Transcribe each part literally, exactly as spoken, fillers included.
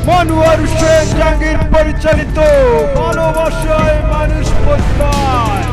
মনোয়ার হোসেন জাহাঙ্গীর পরিচালিত ভালোবাসায় মানুষ বদলায়।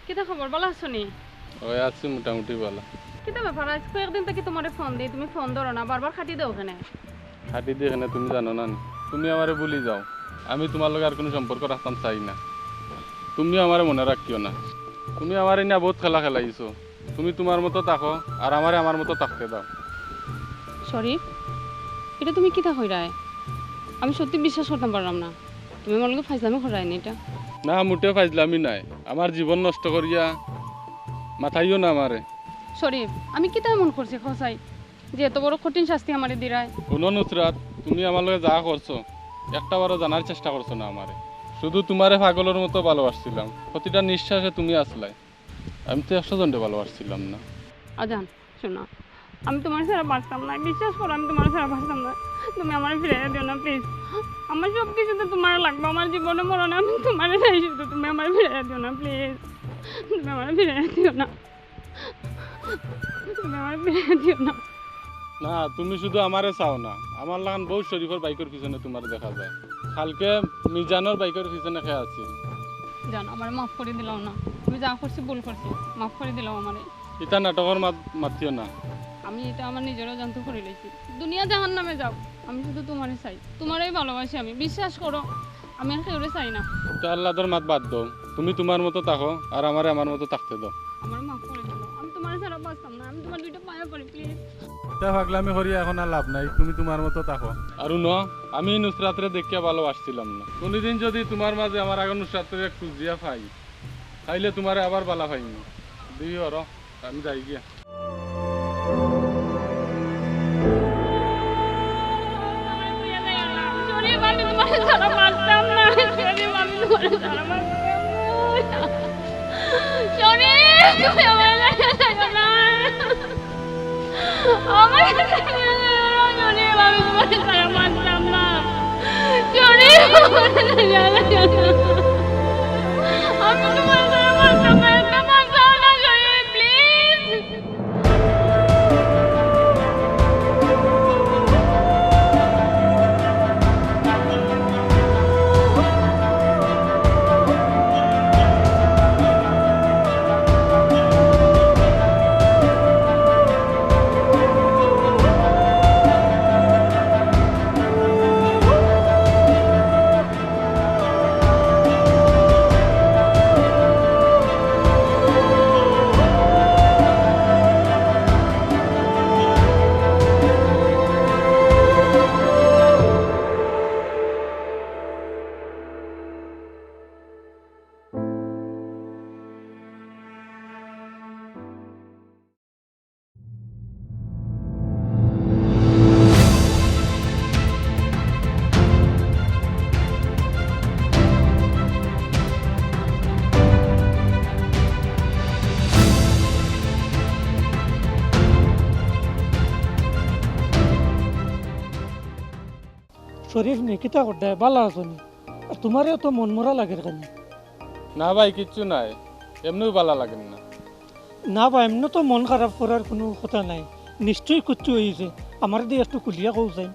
কিতা খবর, ভালা আছো নি? ওই আছি মোটামুটি ভালা। কিতা ব্যাপার, আইজ কয়েকদিন থাকি তুমারে ফোন দেই, তুমি ফোন ধরো না, বারবার কাটি দেও কেনে? কাটি দেই কেনে তুমি জানো না নি? তুমি আমারে ভুলি যাও, আমি তুমার লগে আর কুনু সম্পর্ক রাখতাম চাই না। তুমিও আমারে মনে রাখিও না, তুমি আমারে নিয়া বউত খেলা খেলাইছো। তুমি তুমার মতো থাকো, আর আমারে আমার মতো থাকতে দাও। শরীফ, ইটা তুমি কিতা কইরায়? আমি সত্যি বিশ্বাস করতাম পারলাম না। তুমি আমার লগে ফাইজলামি করায় নি ইটা? না, মোটেও ফাইজলামি নায়। আমার জীবন নষ্ট করিয়া মাতাইও না আমারে। শরীফ, আমি কিতা এমন করছি কও চাই, যে এত বড় কঠিন শাস্তি আমারে দিরায়? হুনো নুসরাত, তুমি আমার লগে যা করছো, একটা বারও জানার চেষ্টা করছো না আমারে। শুধু তুমারে পাগলর মতো ভালোবাসছিলাম, প্রতিটা নিঃশ্বাসে তুমি আছলায়। আমি তো একশো জনরে ভালোবাসছিলাম না। আজান, শোনো, আমি তুমারে ছাড়া বাঁচতাম না, বিশ্বাস করো, আমি তুমারে ছাড়া বাঁচতাম না। তুমি আমারে ফিরাইয়া দিও না, please। আমার সব কিছু তো তুমারে লাগবো, আমার জীবনে মরণে আমি তুমারে চাই শুধু, তুমি আমারে ফিরাইয়া দিও না, please। তুমি আমারে ফিরাইয়া দিও না, তুমি আমারে ফিরাইয়া দিও না। না, তুমি শুধু আমারে চাও না, আমার লাখান বউত শরীফর বাইকর পিছনে তুমারে দেখা যায়। কালকে মিজানর বাইকর পিছনে কে আছিল? জান, আমারে মাফ করি দিলাও না, আমি যা করছি ভুল করছি, মাফ করি দিলাও আমারে। ইতা নাটকর মাত মাতিও না। আমি ইতা আমার নিজর অজান্তে করি লাইছি। দুনিয়া জাহান্নামে যাউক, আমি শুধু তুমারে চাই, তুমারেই ভালোবাসি আমি, বিশ্বাস করো, আমি আর কেউরে চাই না। ইতা আহ্লাদর মাত বাদ দেও, তুমি তুমার মতো থাকো, আর আমারে আমার মতো থাকতে দেও। আমারে মাফ করি দিলাও, আমি তুমারে ছাড়া বাঁচতাম না, আমি তুমার দুইটা পায়ে পড়ি, please। ইতা পাগলামি করিয়া এখন আর লাভ নাই, তুমি তুমার মতো থাকো। আর হুনো, আমি নুসরাতরে দেখিয়া ভালোবাসছিলাম না। কুনুদিন যদি তুমার মাঝে আমার আগর নুসরাতরে খুঁজিয়া পাই, তাইলে তুমারে আবার ভালা পাইমু। দেরি করো, আমি যাই গিয়া। শরীফ, আমি তুমারে ছাড়া বাঁচতাম না। শরীফ, আমি তুমারে ছাড়া বাঁচতাম না। শরীফ, তুমি আমারে ছাড়া যাইও না। আমারে ছাড়া যাইও না, শরীফ, আমি তুমারে ছাড়া বাঁচতাম না। শরীফ, আমারে ছাড়া যাইও না। আমি তুমারে ছাড়া বাঁচতাম না, একটা বাঁচাও না, শরীফ, please। শরীফ নি, কিতা কররায়? ভালা আছো নি? আর তুমারেও তো মন মরা লাগের কেনে? না ভাই, কিচ্ছু নাই, এমনেউ ভালা লাগের না। না বা, এমনে তো মন খারাপ করার কুনু কথা নাই, নিশ্চয়ই কুচ্ছু অইছে। আমারে দি একটু খুলিয়া কও চাই।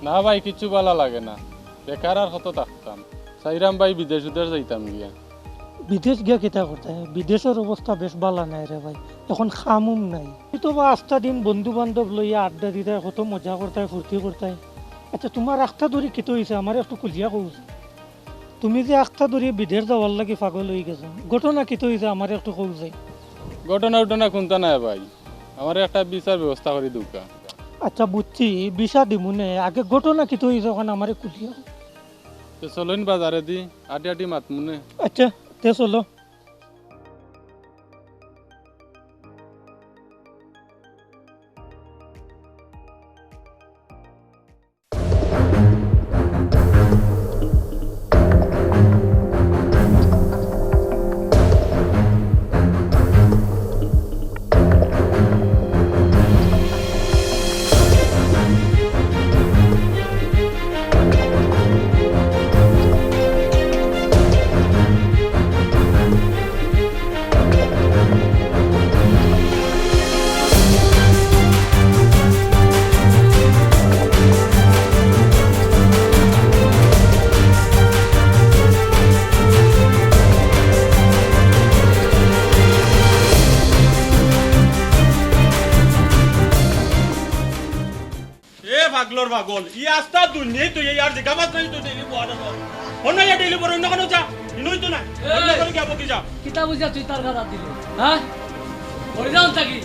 না ভাই, কিচ্ছু ভালা লাগে না, বেকার আর কত থাকতাম। চাইরাম ভাই, বিদেশ উদেশ যাইতাম গিয়া। বিদেশ গিয়া কিতা করতায়? বিদেশর অবস্থা বেশ ভালা নায় রে ভাই, অখন কাম উম নাই। তুই তো বা আস্তা দিন বন্ধু বান্ধব লইয়া আড্ডা দিতায়, কত মজা করতায়, ফুর্তি করতায়। আচ্ছা, তুমার আখতা ধরি কিতা অইছে, আমারে একটু খুলিয়া কও। তুমি যে আখতা ধরি বিদেশ যাওয়ার লাগি পাগল অইগেছো, ঘটনা কিতা অইছে, আমারে একটু কও যাই। ঘটনা উটনা কুন্তা নায় ভাই, আমারে একটা ভিসার ব্যবস্থা করি দেউক্কা। আচ্ছা বুঝছি, ভিসা দিমুনে, আগে ঘটনা কিতা অইছে অখান আমারে খুলিয়া কও। তে চলইন বাজারেদি, আটি আটি মাতমুনে। আচ্ছা, তে চলো। এ পাগলর পাগল, ই আস্তা দুনিয়াই তুই, ইয়ার জাগা পাস নাই তুই, ডেইলি বওয়ার। অনো ইয়া ডেইলি বওয়ার, অন্য কুনো যা, ইনো অইতো না। অন্য কুনো গিয়া বওগি যা। কিতা বুঝা তুই তার গাত দিলি? হ্যাঁ? ওই যাও থাকি।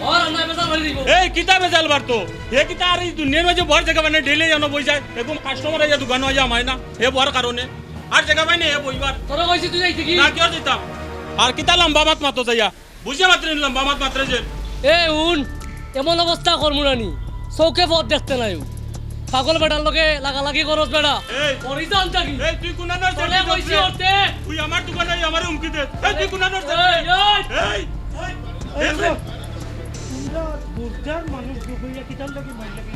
ওর আমরা বেজাল বাড়ি দিব। এই কিতা বেজাল বাড়তো? হে কিতা আর ই দুনিয়ার মাঝে বওয়ার জাগা পায় না, ডেইলি অনো বই যায়। এরকম কাস্টমার আইয়া দোকানো আইয়া হামায় না। হে বওয়ার কারণে। আর জাগা পায় না হে বইবার। তোরা কইছি তুই যাইতে কি? না, কিওর যাইতাম? আর কিতা লম্বা মাত মাতো যাইয়া? বুঝিয়া মাতরে নি, লম্বা মাত মাতরে যে। এ হুন, এমন অবস্থা করমু না নি, চউখে পথ দেখতে নায়। পাগল বেটার লগে লাগালাগি করস বেটা। এই। করি যাও থাকি। এই, তুই কুনানোর তোরে কইছি উঠতে। তুই আমার দোকানো আইয়া আমারে হুমকি দে। এই, তুই কুনানোর এই, এই। এই, এই, এই, তোমরা বুঝদার মানুষ দুবইয়া কিতার লাগি মাইর লাগি?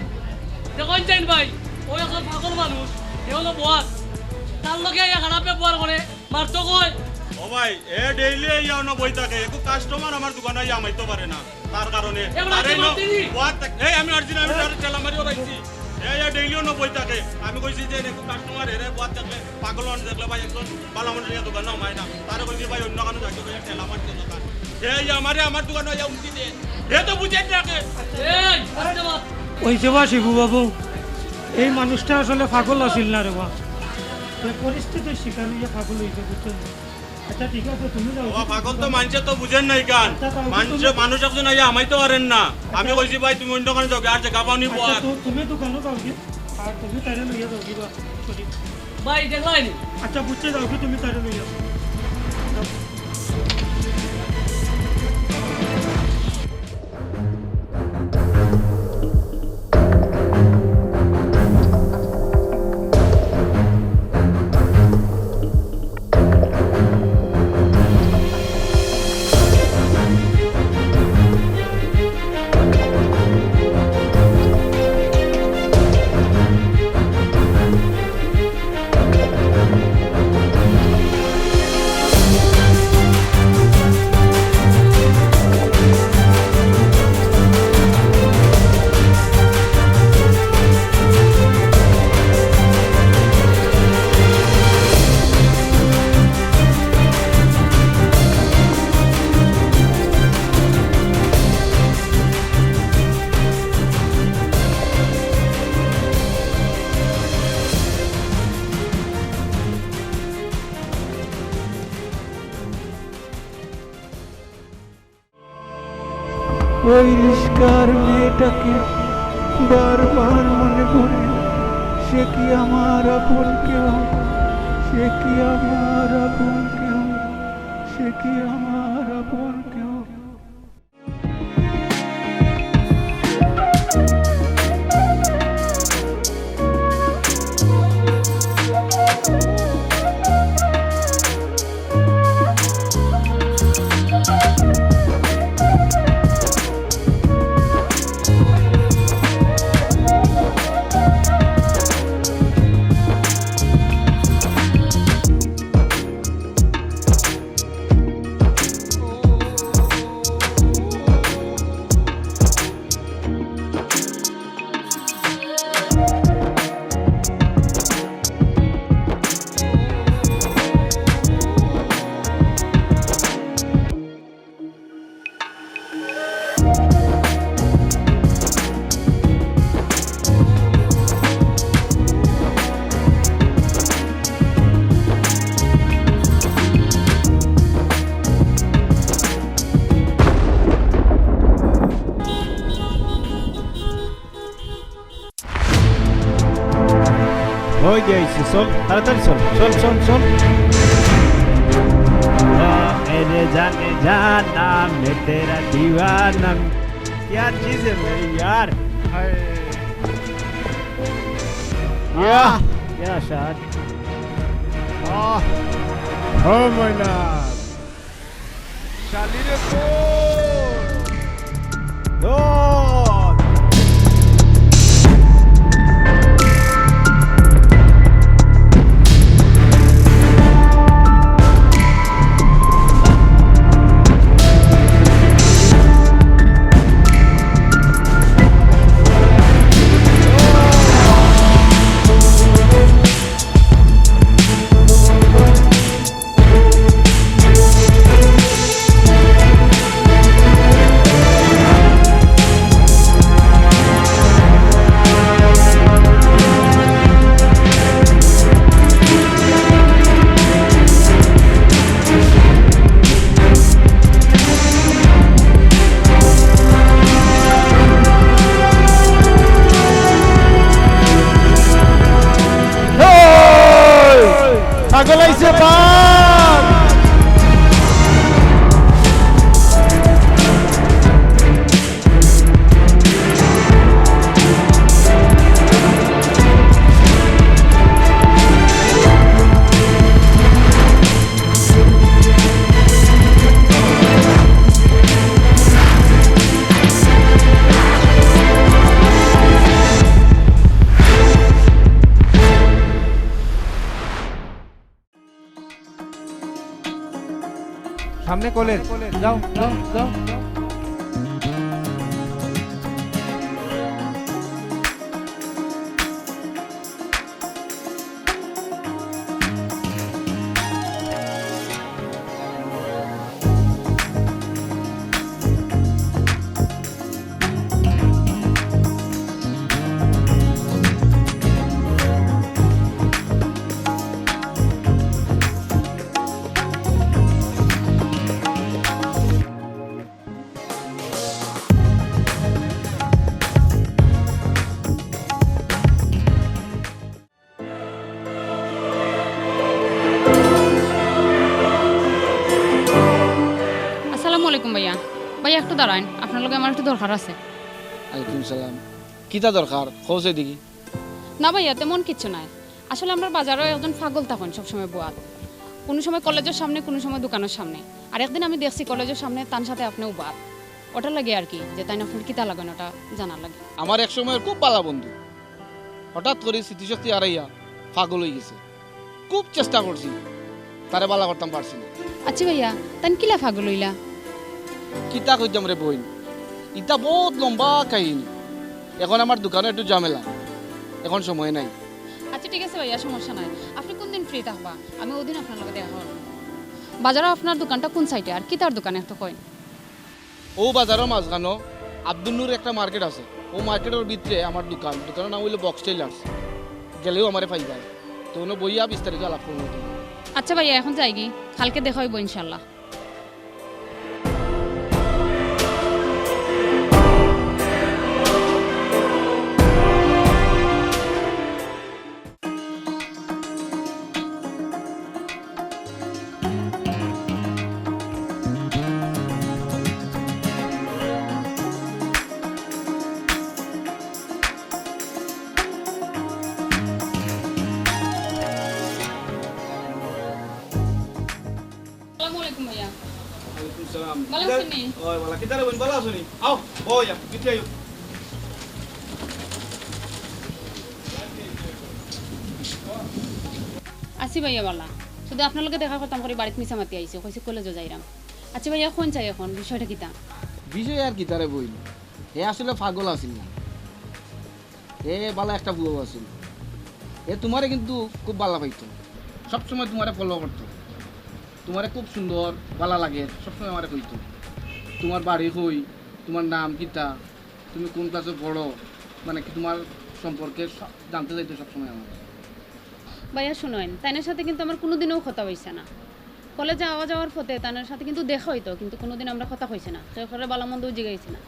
দেখইন যাইন ভাই, ওই অখন পাগল মানুষ, এ অনো বওয়ার। তার লগে আইয়া খারাপ ব্যবহার করে। মারতো কই? ও ভাই, এ ডেইলি আইয়া অনো বই থাকে, একো কাস্টমার আমার দোকানো আইয়া হামাইতো পারে না, তার কারণে। এবার তারে আজকে ন-, মারতে নি? বওয়াত থাক-, এই আমি অরিজিনাল, আমি তারে ঠেলা মারি ওরাইছি। এ, এ ডেইলি অনো বই থাকে, আমি কইছি যে একো কাস্টমার এরে বওয়াত থাকলে, পাগল মানুষ দেখলে ভাই একজন ভালা মানুষ আইয়া দোকানো হামায় না, তারে কইছি ভাই অন্য কুনো জাগা কইয়া ঠেলা মারতে দোকান। এ, এ আমারে আমার দোকানো আইয়া হুমকি দে, এ তো বুঝে থাকে। এই, আস্তে মাত। অইছে বা শিবু বাবু, এই মানুষটা আসলে পাগল আছিল না রে বা, এ পরিস্থিতির শিকার অইয়া পাগল অইছে, বুঝছো নি? আচ্ছা, ঠিক আছে, তুমি যাও। বাবা, পাগল তো মানষে তো বুঝের না ইখান। আচ্ছা, তাও মানষে, তুমি মানুষ একজন আইয়া হামাইতো পারের না। আমি আচ্ছা। কইছি, "ভাই, তুমি অন্য কুনো যাওগি, আর জাগা পাও নি আচ্ছা, বওয়ার।" তো তুমি দোকানো যাওগি, আর তুমি তারে লইয়া যাওগি বা, sorry। ভাই, দেখলায়নি? আচ্ছা, বুঝছি, যাওগি, তুমি তারে লইয়া যাও। ওই রিস্কার মেয়েটাকে বারবার মনে পড়ে। সে কি আমার আপন কেউ? সে কি আমার আপন কেউ? সে কি আমার আপন কেউ? ওই যে আইছে, চল, তাড়াতাড়ি চল, চল, চল, চল। ও, এরে জানে জানা, মে তেরা দিওয়ানা। क्या चीज़ है मेरी यार। हाय। वाह, क्या शाद। वाह। Oh my God। শালিরে তো। দৌড়। এই! ছাগল আইছে, বাঘ! সামনে কলেজ। যাও, যাও, যাও। আসসালামু আলাইকুম ভাইয়া। ভাইয়া, একটু দাঁড়াইন, আপনার লগে আমার একটু দরকার আছে। আলাইকুম সালাম। কিতা দরকার? কও চাই দেখি। না ভাইয়া, তেমন কিচ্ছু নাই। আসলে আমরার বাজারো একজন পাগল থাকইন সবসময় বওয়াত। কুনু সময় কলেজর সামনে, কুনু সময় দোকানর সামনে। আর একদিন আমি দেখছি কলেজর সামনে তান সাথে আপনেও বওয়াত। ওটার লাগি আর কি, যে তাইন আপনার কিতা লাগইন ওটা জানার লাগি। আমার এক সময়র খুব ভালা বন্ধু। হঠাৎ করি স্মৃতিশক্তি হারাইয়া পাগল অইগেছে। খুব চেষ্টা করছি, তারে ভালা করতাম পারছি না। আচ্ছা ভাইয়া, তাইন কিলা পাগল অইলা? কিতা কইতাম রে বইন, ইতা বউত লম্বা কাহিনী। এখন আমার দোকানো একটু ঝামেলা, এখন সময় নাই। আচ্ছা ঠিক আছে ভাইয়া, সমস্যা নাই। আপনে কুনদিন ফ্রি থাকবা, আমি অউদিন আপনার লগে দেখা করমু। বাজারো আপনার দোকানটা কুন সাইডে, আর কিতার দোকান একটু কইন? অউ বাজারর মাঝখানো আব্দুল নূর একটা মার্কেট আছে, অউ মার্কেটর ভিতরে আমার দোকান, দোকানর নাম অইলো বক্স টেইলার্স। গেলেউ আমারে পাইবায়। তে অনো বইয়া বিস্তারিত আলাপ করমু। আচ্ছা ভাইয়া, এখন যাইগি, কালকে দেখা অইবো ইনশাআল্লাহ। আসসালামু আলাইকুম ভাইয়া। ওয়ালাইকুম সালাম। ভালা আছইন নি? ওই, ভালা। কিতা রে বইন, ভালা আছো নি? আও, বও ইয়া, ভিতরে আইও। আছি ভাইয়া ভালা। শুধু আপনার লগে দেখা করতাম করি বাড়িত মিছা মাতি আইছি, কইছি কলেজো যাইরাম। আচ্ছা ভাইয়া, কইন চাই এখন বিষয়টা কিতা? বিষয় আর কিতা রে বইন, হে আসলে পাগল আছিল না। হে ভালা একটা পুয়াও আছিল। হে তুমারে কিন্তু খুব ভালা পাইতো, সবসময় তুমারে ফলো করতো। তুমারে খুব সুন্দর, ভালা লাগে, সবসময় আমারে কইতো, "তুমার বাড়ি কই, তুমার নাম কিতা, তুমি কুন ক্লাসো পড়ো, মানে কি তুমার সম্পর্কে সব জানতে চাইতো সবসময় আমারে।" ভাইয়া শুনইন, তাইনর সাথে কিন্তু আমার কুনুদিনও কথা অইছে না। কলেজে আওয়া যাওয়ার পথে তাইনর সাথে কিন্তু দেখা অইতো, কিন্তু কুনুদিন আমরা কথা কইছি না, কেউরে ভালা মন্দও জিগাইছি না।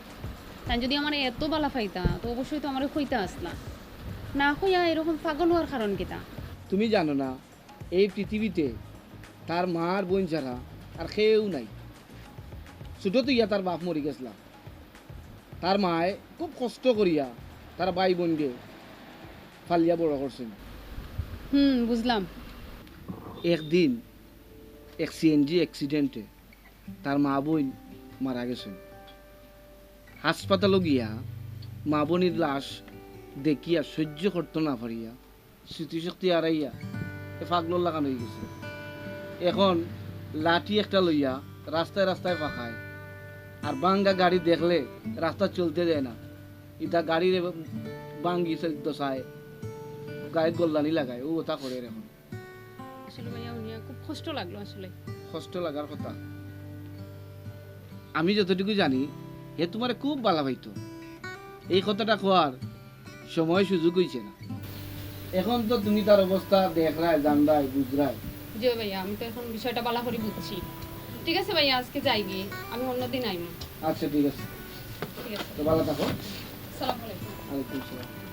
তাইন যুদি আমারে এত ভালা পাইতা, তো অবশ্যই তো আমারে কইতা আছলা। না কইয়া এরকম পাগল অওয়ার কারণ কিতা? তুমি জানো না, এই পৃথিবীতে তার মা আর বইন ছাড়া আর কেউ নাই। ছোট থইয়া তার বাপ মরি গেছলা। তার মায়ে খুব কষ্ট করিয়া তার ভাই বইনরে পালিয়া বড় করছইন। হুম, বুঝলাম। একদিন এক সিএনজি অ্যাক্সিডেন্টে তার মা বইন মারা গেছইন। হাসপাতালো গিয়া মা বইনর লাশ দেখিয়া সহ্য করতো না পারিয়া স্মৃতিশক্তি হারাইয়া এ পাগলর লাখান অইগেছে। এখন লাঠি একটা লইয়া রাস্তায় রাস্তায় ফাকায়, আর ভাঙ্গা গাড়ি দেখলে রাস্তা চলতে দেয় না। ইতা গাড়িরে ভাঙ্গি দশায় গাড়িত গল্লানি লাগায়, অউ অতা করের এখন। আসলে ভাইয়া, হুনিয়া খুব কষ্ট লাগলো আসলে। কষ্ট লাগার কথা। আমি যতটুকু জানি, হে তুমারে খুব ভালা পাইতো। এই কথাটা কওয়ার সময় সুযোগ অইছে না। এখন তো তুমি তার অবস্থা দেখরায়, জানরায়, বুঝরায়। জি ভাইয়া, আমি তো এখন বিষয়টা ভালা করি বুঝছি। ঠিক আছে ভাইয়া, আজকে যাইগি, আমি অন্যদিন আইমু। আচ্ছা, ঠিক আছে। ঠিক আছে। তো ভালা থাকো। আসসালামু আলাইকুম। ওয়ালাইকুম আসসালাম।